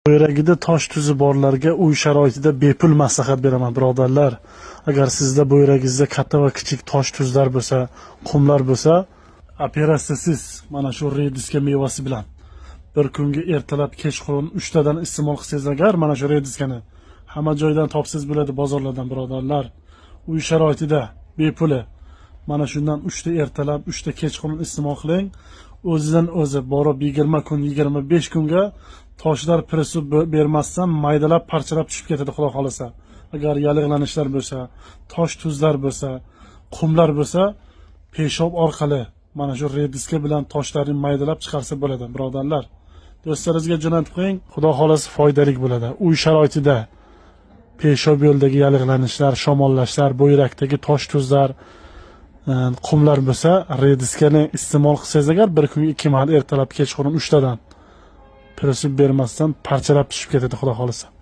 Buyragida tosh tuzi borlarga uy sharoitida bepul maslahat beraman, birodarlar. Agar sizda buyragingizda katta va kichik tosh tuzlar bo'lsa, qumlar bo'lsa, operatsiyasiz mana shu rediska mevasi bilan bir kunga ertalab, kechqurun 3 tadan iste'mol qilsangiz agar mana shu rediskani hamma joydan topsangiz bo'ladi, bozorlardan, birodarlar. Uy sharoitida bepuli mana shundan 3 ta ertalab, 3 ta kechqurun iste'mol qiling. O'zidan o'zi borib 20 kun, 25 kunga toshlar приступ bermasdan maydalab, parchalab tushib ketadi, Xudo xolasa. Agar yallig'lanishlar bo'lsa, tosh tuzlar bo'lsa, qumlar bo'lsa, peshob orqali mana shu rediska bilan toshlarni maydalab chiqarsa bo'ladi, birodarlar. Do'stlaringizga jo'natib qo'ying, Xudo xolasa foydali bo'ladi. Uy sharoitida peshob yo'lidagi yallig'lanishlar, shamollashlar, buyrakdagi tosh tuzlar, qumlar bo'lsa, rediskani iste'mol qilsangiz agar bir kunga ikki mahal, ertalab, kechqurun 3 tadan, приступ bermasdan parchalab tushib ketadi, Xudo xolasa.